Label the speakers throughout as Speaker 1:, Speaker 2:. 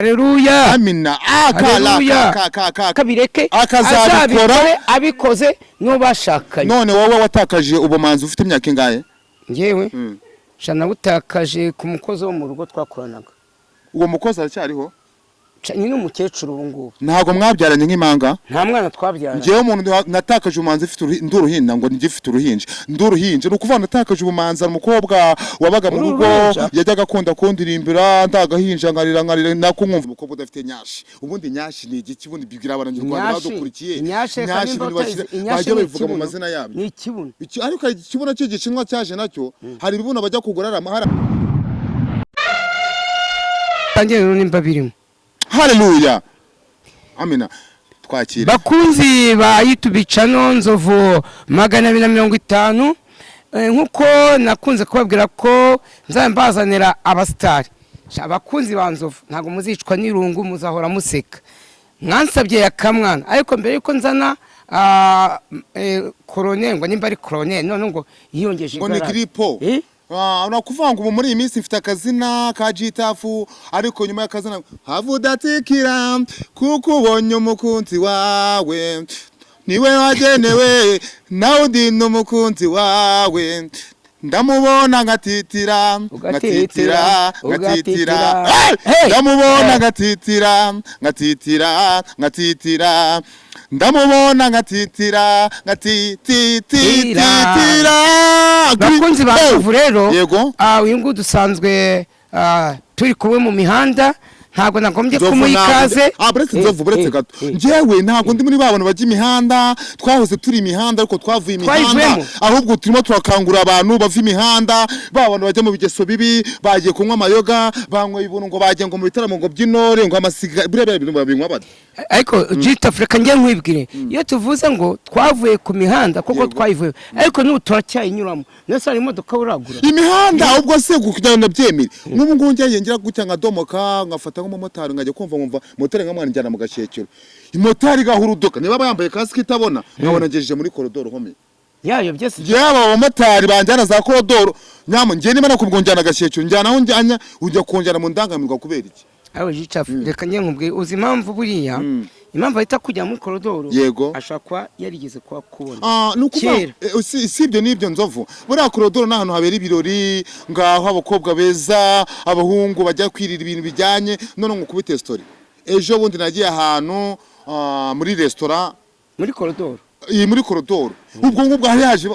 Speaker 1: Haleluya.
Speaker 2: Amina akala.
Speaker 1: Haleluya.
Speaker 2: Ka ka ka.
Speaker 1: Kabireke.
Speaker 2: Akazabikora.
Speaker 1: Azabikore abikoze n'uwo bashakanye.
Speaker 2: None wowe watakaje ubumanzi ufite imyaka ingahe?
Speaker 1: Ngewe sha nabutakaje ku mukozi wo mu rugo twakoranaga.
Speaker 2: Uwo mukozi aracyariho?
Speaker 1: Ni n'umukecuru ubu ngubu.
Speaker 2: Ntabwo mwabyaranye nk'impanga?
Speaker 1: Nta mwana twabyaranye.
Speaker 2: Njyewe umuntu natakaje ubumanzi mfite ndi uruhinja, ngo ngifite uruhinja, ndi uruhinja, ni ukuvuga natakaje ubumanzi hari umukobwa wabaga mu
Speaker 1: Uri
Speaker 2: rugo.
Speaker 1: uruhinja?
Speaker 2: Yajyaga akunda kundirimbira ndagahinja, nkarira nkarira, nako nkumva umukobwa udafite nyashi. Ubundi nyashi ni igiki? Ubundi bibwira abanyarwanda badukurikiye.
Speaker 1: Inyashe reka
Speaker 2: Nyashi
Speaker 1: nimba
Speaker 2: ibintu
Speaker 1: utayizi, inyashe
Speaker 2: bajya
Speaker 1: ni
Speaker 2: babivuga mu
Speaker 1: ikibuno.
Speaker 2: mazina yabyo.
Speaker 1: Ni ikibuno.
Speaker 2: Ariko hari ikibuno cy'igishinwa cyaje nacyo, hari ibibuno bajya kugura ari amahara.
Speaker 1: Tangira rero nimba birimo.
Speaker 2: Haleluya, amina, twakire.
Speaker 1: Bakunzi ba YouTube channel Nzovu 250, nk'uko nakunze kubabwira ko nzaba mbazanira abasitari. Sha, abakunzi ba Nzovu, ntabwo muzicwa n'irungu, muzahora museka. Mwansabye ya kamwana, ariko mbere yuko nzana koroneri, ngo nimba ari koroneri, none ngo yiyongeje
Speaker 2: Ngo ni
Speaker 1: igarade.
Speaker 2: Gripo.
Speaker 1: Eh?
Speaker 2: Ah, nakuvuga ngo ubu muri iyi minsi mfite akazina ka Gitafu, ariko nyuma y'akazina havudatikira kuko ubonye umukunzi wawe niwe wagenewe, nawe undi ni umukunzi wawe, ndamubona ngatitira, ngatitira, ngatitira.
Speaker 1: Ugatitira.
Speaker 2: Hey!
Speaker 1: Hey!
Speaker 2: Ndamubona
Speaker 1: Hey!
Speaker 2: ngatitira, ngatitira, ngatitira, ndamubona ngatitira, ngatitititira.
Speaker 1: Bakunzi ba Nzovu rero,
Speaker 2: Yego.
Speaker 1: Uyu nguyu dusanzwe turi kumwe mu mihanda, ntabwo nagombye
Speaker 2: Nzovu
Speaker 1: kumuha ikaze.
Speaker 2: Ah, buretse Nzovu, buretse gato. Njyewe ntabwo ndi muri ba bantu bajya imihanda. Twahoze turi imihanda, ariko twavuye imihanda.
Speaker 1: Twayivuyemo.
Speaker 2: Ahubwo turimo turakangurira abantu bava imihanda, ba bantu bajya mu bigeso bibi, bagiye kunywa amayoga, banyweye ibintu, ngo bagiye ngo mu bitaramo, ngo by'intore, ngo amasiga, buriya bintu babinywa bate?
Speaker 1: Ariko Gita Afurika, njye nkwibwire, iyo tuvuze ngo twavuye ku mihanda kuko twayivuye, ariko n'ubu turacyayinyuramo. Ndetse hari imodoka uragura?
Speaker 2: Imihanda ubwo se kugira ngo ndabyemere, nk'ubu ngubu ngiye ngira gutya nkadomoka, nkafata nk'umumotari, nkajya kumva nkumva motari nkamwana njyana mu Gashyekero, motari igahuruduka, niba yambaye kasike itabona, nkabona ngejeje muri korodoro home.
Speaker 1: Yayo byose.
Speaker 2: Yaba abamotari banjyana za korodoro nyamo, njye niba nakubwo njyana Gashyekero, njyana aho njyanya, ujya kunjyana mu ndangamirwa kubera iki?
Speaker 1: Ariko Gita Afurika, reka njye nkubwire, uzi impamvu buriya, impamvu ahita kujya muri korodoro?
Speaker 2: Yego.
Speaker 1: Ashobora kuba yarigeze kuba kubona
Speaker 2: Ah, ni ukuvuga
Speaker 1: kera.
Speaker 2: Si ibyo n'ibyo Nzovu, buriya korodoro ni ahantu habera ibirori, ngaho abakobwa beza, abahungu bajya kwirira ibintu bijyanye. None ngo ukubite story, ejo bundi nagiye ahantu muri resitora.
Speaker 1: Muri korodoro?
Speaker 2: Iyi muri korodoro. Ubwo ngubwo hari haje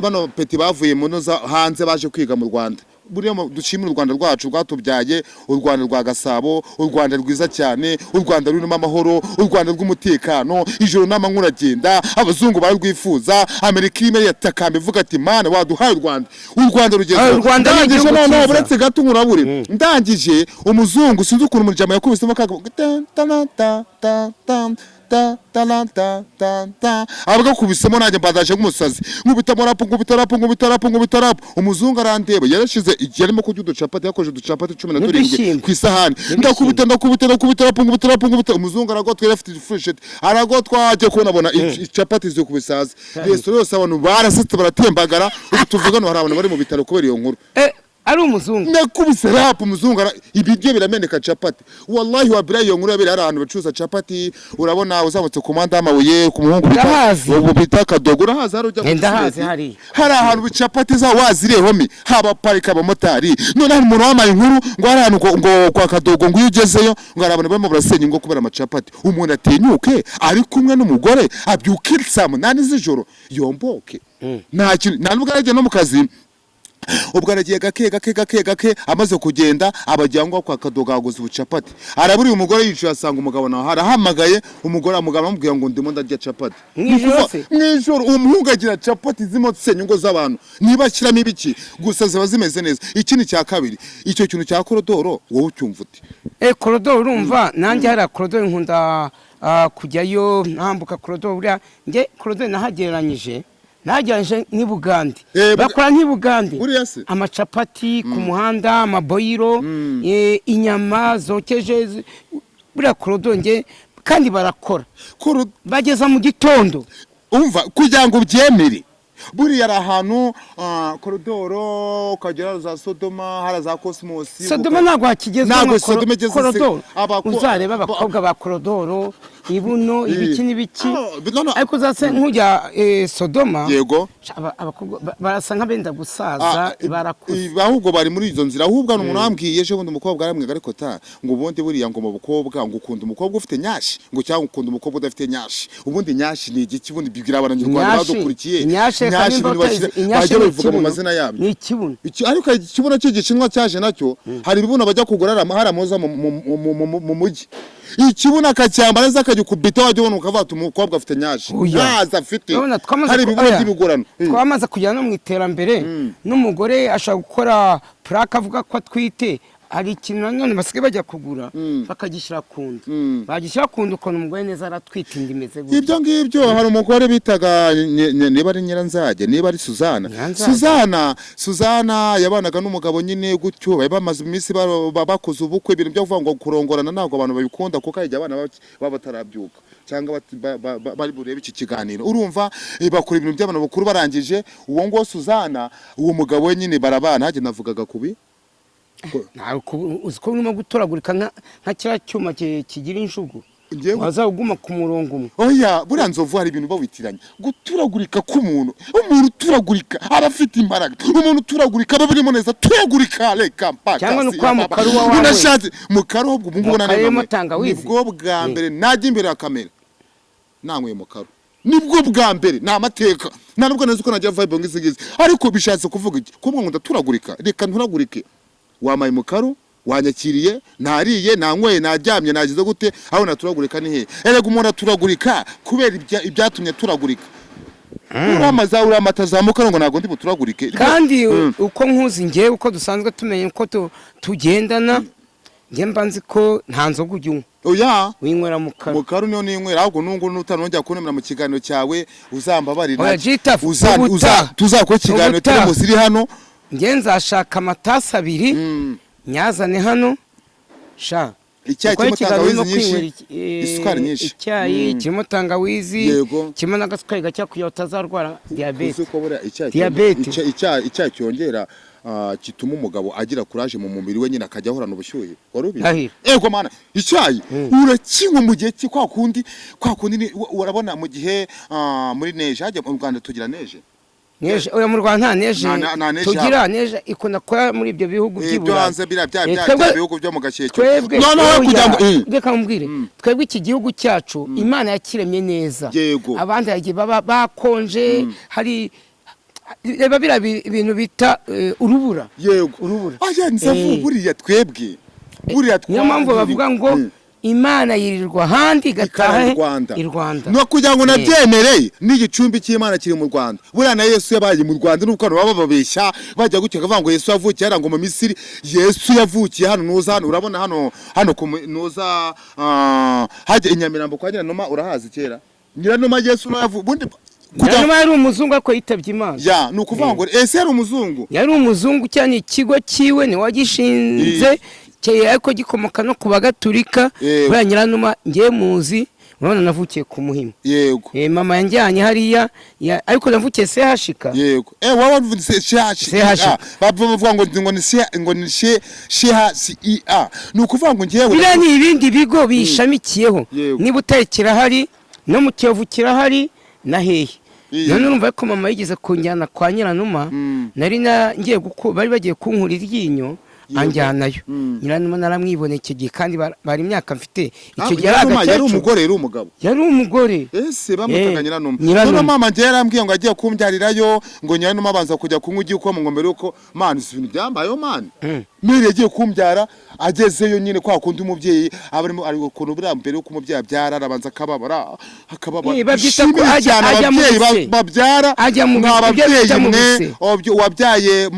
Speaker 2: bano petit bavuye mu noza hanze baje kwiga mu Rwanda. Buriya dushimira u Rwanda rwacu rwatubyaye, u Rwanda rwa Gasabo, u Rwanda rwiza cyane, u Rwanda rurimo amahoro, u Rwanda rw'umutekano, ijoro n'amanywa uragenda, abazungu bararwifuza. Amerika irimo yatakamba ivuga ati: "Mana waduhaye u Rwanda, u Rwanda rugeze."
Speaker 1: Ah, u Rwanda ni
Speaker 2: Ndangije
Speaker 1: igihugu
Speaker 2: noneho
Speaker 1: cyiza.
Speaker 2: buretse gato nkurabure, ndangije umuzungu, sinzi ukuntu umuryango yakubisemo kaga ta ta ta ta ta ta ta ta ta ta, abagakubisemo, nanjye mbadaje nk'umusazi, nkubita rap, nkubita rap, nkubita rap, nkubita rap. Umuzungu arandeba, yarashize yarimo kurya uducapati, yakoje uducapati 17
Speaker 1: N'udushyimbo.
Speaker 2: ku isahani. Ndakubita, ndakubita, ndakubita rap, nkubita rap, nkubita, umuzungu aragotwa, yari afite ifurusheti, aragotwa, ajya kubona abona icapati zikubise hasi, resitora yose abantu barasetse, baratembagara. Ubu tuvugana hari abantu bari mu bitaro kubera iyo nkuru.
Speaker 1: Eh, ari umuzungu?
Speaker 2: Nakubise rap, umuzungu ibiryo birameneka, capati. Wallahi wabira, iyo nkuru yabereye hari ahantu bacuruza capati, urabona uzamutse ku muhanda w'amabuye, ku muhungu bita
Speaker 1: Ndahazi.
Speaker 2: ubu bita Kadogo, urahazi hari ujya
Speaker 1: Eh, ndahazi
Speaker 2: Gisimenti?
Speaker 1: hariya.
Speaker 2: Hari ahantu capati za waziriye homi, haba parika abamotari. None hari umuntu wamaye inkuru ngo hari ahantu ngo kwa Kadogo, ngo iyo ugezeyo ngo hari abantu barimo barasenya ingo kubera amacapati. Umuntu atinyuke ari kumwe n'umugore, abyuke saa 8 z'ijoro, yomboke, nta kintu, nta nubwo aragiye no mu kazi. Ubwo aragiye gake gake gake gake, amaze kugenda abagira ngo kwa Kadogo aguze ubucapati, araburiye umugore yicaye, asanga umugabo nawe arahamagaye umugore, umugabo amubwira ngo ndimo ndarya capati.
Speaker 1: Mw'ijoro se?
Speaker 2: Mw'ijoro. Uwo muhungu agira capati zirimo zisenya ingo z'abantu, niba ashyiramo ibiki, gusa ziba zimeze neza. Ikindi cya kabiri, icyo kintu cya korodoro wowe ucyumva ute?
Speaker 1: Eh, korodoro, urumva nanjye hariya korodoro nkunda kujyayo, ntambuka korodoro. Buriya njye korodoro nahagereranyije nk'i Bugande.
Speaker 2: Eh,
Speaker 1: bakora nk'i Bugande.
Speaker 2: Buriya se?
Speaker 1: Amacapati ku muhanda, amaboyiro, inyama zokeje, buriya korodoro njye kandi barakora bageza mu gitondo.
Speaker 2: Umva, kugira ngo ubyemere. Buriya ari ahantu koridoro, ukagera za Sodoma, hari za Cosmos.
Speaker 1: Sodoma ntabwo hakigezweho.
Speaker 2: Ntabwo
Speaker 1: nka
Speaker 2: Sodoma igeze
Speaker 1: korodoro. Uzareba abakobwa ba korodoro, ibuno, ibiki n'ibiki.
Speaker 2: Ah, no, no.
Speaker 1: Ariko uzase nk'ujya Sodoma.
Speaker 2: Yego.
Speaker 1: Abakobwa barasa nk'abenda gusaza, barakuze.
Speaker 2: Ahubwo bari muri izo nzira. Ahubwo hari umuntu wambwiye ejo bundi, umukobwa aramwiga, ariko ta ngo ubundi buriya ngo mu bukobwa ngo ukunda umukobwa ufite nyashi, ngo cyangwa ukunda umukobwa udafite nyashi. Ubundi nyashi ni igiki? Ubundi bibwira abanyarwanda badukurikiye.
Speaker 1: Inyashe reka
Speaker 2: Nyashi
Speaker 1: nimba
Speaker 2: ibintu
Speaker 1: utayizi, inyashe
Speaker 2: bajya
Speaker 1: ni
Speaker 2: babivuga mu
Speaker 1: ikibuno.
Speaker 2: mazina yabyo.
Speaker 1: Ni ikibuno.
Speaker 2: Ariko ikibuno cy'igishinwa cyaje nacyo, hari ibibuno bajya kugura hariya muza mu mujyi, ikibuno akacyambara neza akagikubita, wajya ubona ukavuga ati umukobwa afite nyashi.
Speaker 1: Oya.
Speaker 2: Ntazo afite.
Speaker 1: Urabona, twamaze
Speaker 2: Hari ibibuno
Speaker 1: oya.
Speaker 2: by'ibigurano.
Speaker 1: Twamaze kugera no mu iterambere, n'umugore ashobora gukora purake avuga ko atwite. Hari ikintu nanone basigaye bajya kugura bakagishyira ku nda, bagishyira ku nda ukabona umugore neza aratwite, inda imeze gutya.
Speaker 2: Ibyo ngibyo, hari umugore bitaga niba ari Nyiranzage, niba ari Suzana.
Speaker 1: Nyiranzage.
Speaker 2: Suzana yabanaga n'umugabo nyine gutyo, bari bamaze iminsi bakoze ubukwe. Ibintu byo kuvuga ngo kurongorana ntabwo abantu babikunda, kuko hari igihe abana baba batarabyuka cyangwa bari burebe iki kiganiro. Urumva, bakora ibintu by'abantu bakuru. Barangije, uwo nguwo Suzana, uwo mugabo we nyine barabana. Hajye navugaga kubi.
Speaker 1: Ntabwo uzi ko urimo gutoragurika nka kiriya cyuma kigira injugu. Wazaba uguma ku murongo umwe.
Speaker 2: Oya, buriya Nzovu, hari ibintu bawitiranya. Guturagurika k'umuntu, umuntu uturagurika aba afite imbaraga, umuntu uturagurika aba birimo neza. Turagurika reka mpaka
Speaker 1: Cyangwa ni
Speaker 2: si
Speaker 1: ukwa
Speaker 2: papa.
Speaker 1: mukaru wawe.
Speaker 2: Unashatse mukaru, ahubwo ubu ngubu
Speaker 1: Mukaru
Speaker 2: nanone
Speaker 1: irimo tangawizi.
Speaker 2: Nibwo bwa mbere najya imbere ya kamera nanyweye mukaru, nibwo bwa mbere, ni amateka. Nta nubwo nazi ko najya vibe ngizi ngizi. Ariko bishatse kuvuga iki kuvuga ngo ndaturagurika? Reka nturagurike. Wamaye mukaru, wanyakiriye, ntariye, nanyweye, naryamye, nagize gute? Aho naturagurika ni hehe? Erega umuntu aturagurika kubera ibyatumye turagurika. Uramaza uramata azamuka ngo ntabwo ndi buturagurike.
Speaker 1: Kandi uko nkuzi ngewe, uko dusanzwe tumenya, uko tugendana, njye mba nzi ko nta nzoga ujya unywa.
Speaker 2: Oya.
Speaker 1: Winywera mu kanwa.
Speaker 2: Mukaru niyo ninywera. Ahubwo nungu nutanongera kunemera mu kiganiro cyawe, uzambabarira.
Speaker 1: Oya, Gitafu, ubutaha.
Speaker 2: Tuzakora ikiganiro
Speaker 1: Ubutaha.
Speaker 2: turi muziri hano.
Speaker 1: Njye nzashaka amatasi abiri, nyazane hano sha.
Speaker 2: Icyayi
Speaker 1: Ukore
Speaker 2: kirimo
Speaker 1: ikiganiro
Speaker 2: tangawizi
Speaker 1: urimo
Speaker 2: nyinshi,
Speaker 1: kwinywera
Speaker 2: isukari nyinshi.
Speaker 1: Icyayi kirimo tangawizi, kirimo n'agasukari gake kugira ngo utazarwara diyabete.
Speaker 2: Uzi ko buriya icyayi
Speaker 1: Diyabete.
Speaker 2: Icyayi cyongera, gituma umugabo agira courage mu mubiri we nyine, akajya ahorana ubushyuhe. Wari ubizi?
Speaker 1: Ndahiro.
Speaker 2: Ego mana, icyayi urakinywa mu gihe cye, kwa kundi urabona mu gihe muri neige. Hajya mu Rwanda tugira neige?
Speaker 1: Neige? Oya, mu Rwanda nta neige.
Speaker 2: Nta neige.
Speaker 1: Tugira neige ikunda kuba muri ibyo bihugu by'i
Speaker 2: Byo
Speaker 1: Burayi.
Speaker 2: hanze biriya bya bya bya bihugu byo mu gakeke.
Speaker 1: Twebwe
Speaker 2: Noneho
Speaker 1: oya,
Speaker 2: kugira ngo
Speaker 1: reka nkubwire, twebwe iki gihugu cyacu Imana yakiremye neza. Abandi hagiye baba bakonje. Hari, reba biriya bintu bita urubura. Urubura.
Speaker 2: Aya Nzavu, buriya twebwe buriya
Speaker 1: Niyo mpamvu bavuga ngo Imana yirirwa ahandi igataha
Speaker 2: Ikara i Rwanda.
Speaker 1: I Rwanda.
Speaker 2: No kugira ngo nabyemere, n'igicumbi cy'Imana kiri mu Rwanda. Buriya na Yesu yabaye mu Rwanda, nubwo abantu baba bababeshya bajya gutya bakavuga ngo Yesu yavukiye hariya ngo mu Misiri. Yesu yavukiye hano. Nuza hano, urabona hano ku nuza, hajya i Nyamirambo kwa Nyiranuma, urahazi kera Nyiranuma? Yesu nawe ubundi kugira
Speaker 1: Nyiranuma yari umuzungu ariko yitabye Imana.
Speaker 2: Ya, ni ukuvuga ngo ese yari umuzungu?
Speaker 1: Yari umuzungu cyane, ikigo cyiwe ni wagishinze, ariko gikomoka no ku Bagatulika. Buriya Nyiranuma ngiye muzi, urabona navukiye ku Muhima. Mama yanjyanye hariya ariko navukiye sehashika.
Speaker 2: Yego, wowe wavuze CH.
Speaker 1: CH.
Speaker 2: Bavuga ngo ni C, ngo ni C C H C I A, ni ukuvuga ngo ngewe
Speaker 1: Biriya ni ibindi bigo biyishamikiyeho.
Speaker 2: Yego.
Speaker 1: Niba utari kirahari, no mu Kiyovu kirahari, na hehe. None urumva ko mama yigeze kunjyana kwa Nyiranuma, nari na ngiye bari bagiye kunkura iryinyo, anjyanayo. Nyiranuma naramwiboneye icyo gihe, kandi bari imyaka mfite icyo gihe ari
Speaker 2: Nyiranuma yari
Speaker 1: agakecuru.
Speaker 2: umugore, yari umugabo?
Speaker 1: Yari umugore.
Speaker 2: Ese bamutaga Nyiranuma?
Speaker 1: Nyiranuma.
Speaker 2: None mama njye yarambwiye ngo agiye kumbyarirayo, ngo Nyiranuma abanza kujya kunywa igikoma ngo mbere yuko, man, si ibintu byambayeho, man. Mary yagiye kumbyara, agezeyo nyine kwa kundi umubyeyi aba arimo, ari ukuntu buriya mbere yuko umubyeyi abyara arabanza akababara, akababara.
Speaker 1: Babyita ko
Speaker 2: Dushimire cyane
Speaker 1: ajya mu
Speaker 2: ababyeyi
Speaker 1: bise.
Speaker 2: babyara.
Speaker 1: Ajya mu
Speaker 2: Mwa
Speaker 1: bise, ibyo
Speaker 2: babyeyi
Speaker 1: bita mu
Speaker 2: mwe,
Speaker 1: bise.
Speaker 2: Wabyaye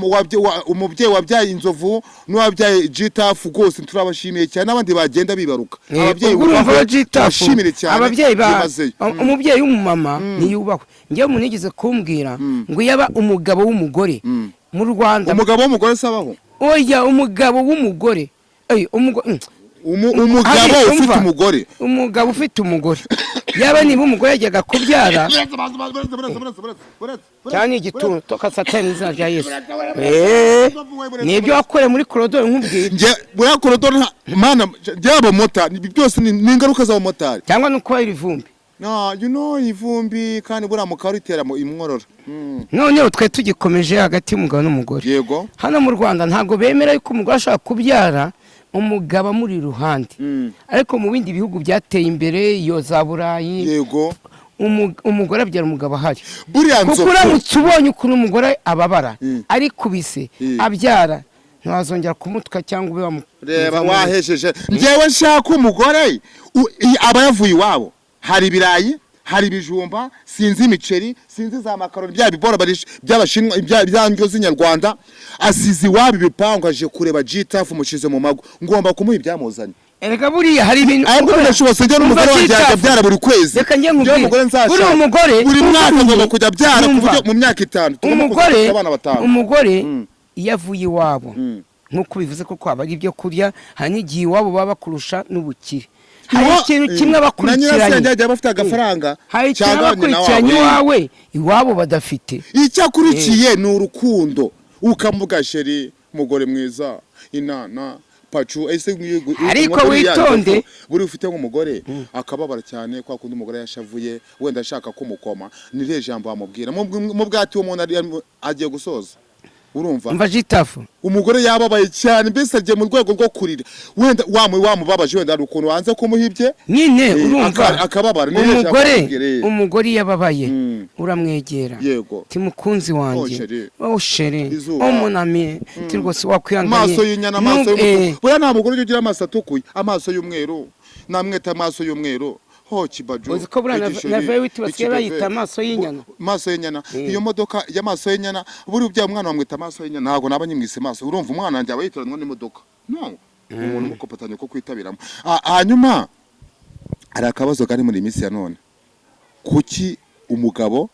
Speaker 2: umubyeyi wabyaye Inzovu n'uwabyaye Gitafu, rwose turabashimiye cyane, n'abandi bagenda bibaruka. Ababyeyi
Speaker 1: Ubwo urumva
Speaker 2: bubahwe,
Speaker 1: ba Gitafu,
Speaker 2: tubashimire cyane
Speaker 1: ababyeyi ba
Speaker 2: byimazeyo.
Speaker 1: Umubyeyi w'umumama ntiyubahwe. Njyewe umuntu yigeze kumbwira ngo iyo aba umugabo w'umugore mu Rwanda.
Speaker 2: Umugabo w'umugore se abaho?
Speaker 1: Oya, umugabo w'umugore.
Speaker 2: Umugabo
Speaker 1: Hari,
Speaker 2: ufite
Speaker 1: umva.
Speaker 2: umugore.
Speaker 1: Umugabo ufite umugore, yaba niba umugore yajyaga kubyara cyane igituntu, toka Satani mu izina rya Yesu. Ni ibyo wakoreye muri korodoro nkubwira.
Speaker 2: Njye buriya korodoro mana, njye abamotari, ibi byose ni ingaruka z'abamotari.
Speaker 1: Cyangwa ni uko ivumbi.
Speaker 2: No, ivumbi kandi buriya mu karu itera mu imworora.
Speaker 1: Noneho twe tugikomeje hagati y'umugabo n'umugore.
Speaker 2: Yego.
Speaker 1: Hano mu Rwanda ntabwo bemera yuko umugore ashobora kubyara umugabo amuri iruhande, ariko mu bindi bihugu byateye imbere, iyo za Burayi, umugore abyara umugabo ahari,
Speaker 2: Buriya
Speaker 1: kuko
Speaker 2: Nzovu
Speaker 1: uramutse ubonye ukuntu umugore ababara arikubise abyara, ntiwazongera kumutuka cyangwa ube
Speaker 2: Reba, wahejeje. Njyewe nshaka umugore aba yavuye iwabo, hari ibirayi, hari ibijumba, sinzi imiceri, sinzi za makaroni, bya bibora by'abashinwa, bya ndyo z'inyarwanda, asize iwabo ibipangu, aje kureba G-Taff, mushize mu mago, ngomba kumuha ibyamuzanye.
Speaker 1: Erega buriya hari ibintu
Speaker 2: Ahubwo bidashobotse, njye n'umugore
Speaker 1: Umva
Speaker 2: wanjye yajya
Speaker 1: G-Taff.
Speaker 2: abyara buri kwezi.
Speaker 1: Reka njye
Speaker 2: Njyewe
Speaker 1: nkubwire.
Speaker 2: umugore nzashaka,
Speaker 1: Buriya umugore
Speaker 2: buri mwaka
Speaker 1: umva,
Speaker 2: agomba kujya abyara ku
Speaker 1: umva.
Speaker 2: buryo mu myaka 5 tugomba
Speaker 1: Umugore
Speaker 2: kuzagira abana batanu.
Speaker 1: Umugore iyo avuye iwabo, nk'uko bivuze koko aba ari ibyo kurya, hari n'igihe iwabo baba bakurusha n'ubukire, hari ikintu kimwe
Speaker 2: Na
Speaker 1: abakurikiranye
Speaker 2: nyirasenge yagiye aba afite agafaranga
Speaker 1: hari ikintu
Speaker 2: cyangwa nyina
Speaker 1: abakurikiranye
Speaker 2: wabo.
Speaker 1: iwawe, iwabo badafite.
Speaker 2: Icyo akurikiye ni urukundo, ukamuga chéri, umugore mwiza, inana pacu ese
Speaker 1: Ariko
Speaker 2: buriya
Speaker 1: witonde.
Speaker 2: Nzovu, buriya ufite nk'umugore akababara cyane, kwa kundi umugore yashavuye, wenda ashaka kumukoma, ni irihe jambo wamubwira mu bwati umuntu agiye gusoza, urumva?
Speaker 1: Umva G-Taff.
Speaker 2: Umugore yababaye cyane, mbese agiye mu rwego rwo kurira, wenda wamubabaje, wenda hari ukuntu wanze kumuha ibye.
Speaker 1: Nyine urumva
Speaker 2: Akababara, ni irihe jambo
Speaker 1: umugore
Speaker 2: wamubwira, eh?
Speaker 1: Umugore iyo ababaye uramwegera,
Speaker 2: Yego.
Speaker 1: ti mukunzi wanjye,
Speaker 2: Oh, chéri.
Speaker 1: oh chéri,
Speaker 2: Izuba.
Speaker 1: oh mon ami, ti rwose wakwihanganye.
Speaker 2: Amaso y'inyana, amaso y'umutuku. Buriya nta mugore ujya ugira amaso atukuye, amaso y'umweru, namwita amaso y'umweru ho kibaju.
Speaker 1: Uzi ko buriya
Speaker 2: Igisheri,
Speaker 1: na V8 basigaye
Speaker 2: ikibebe.
Speaker 1: bayita amaso y'inyana?
Speaker 2: Amaso y'inyana. Iyo modoka y'amaso y'inyana, buriya ubyaye umwana wamwita amaso y'inyana. Ntabwo naba nyimwise maso, urumva umwana wanjye aba yitoranwa n'imodoka, no umuntu umukopatanya ko kwitabiramo. Hanyuma hari akabazo kari muri iyi minsi ya none: kuki umugabo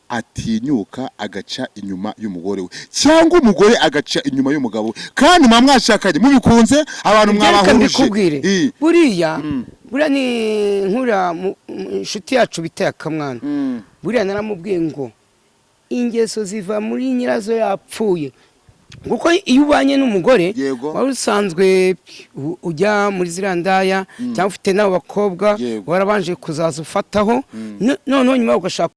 Speaker 2: atinyuka agaca inyuma y'umugore we, cyangwa umugore agaca inyuma y'umugabo we, kandi muba mwashakanye mubikunze, abantu
Speaker 1: Reka
Speaker 2: mwabahuruje?
Speaker 1: mbikubwire. Buriya ni nkuriya inshuti yacu bita Akamwana. Buriya naramubwiye ngo ingeso ziva muri nyirazo yapfuye, kuko iyo ubanye n'umugore wari usanzwe ujya muri ziriya ndaya, cyangwa ufite n'abo bakobwa warabanje kuzaza ufataho, noneho nyuma ugashaka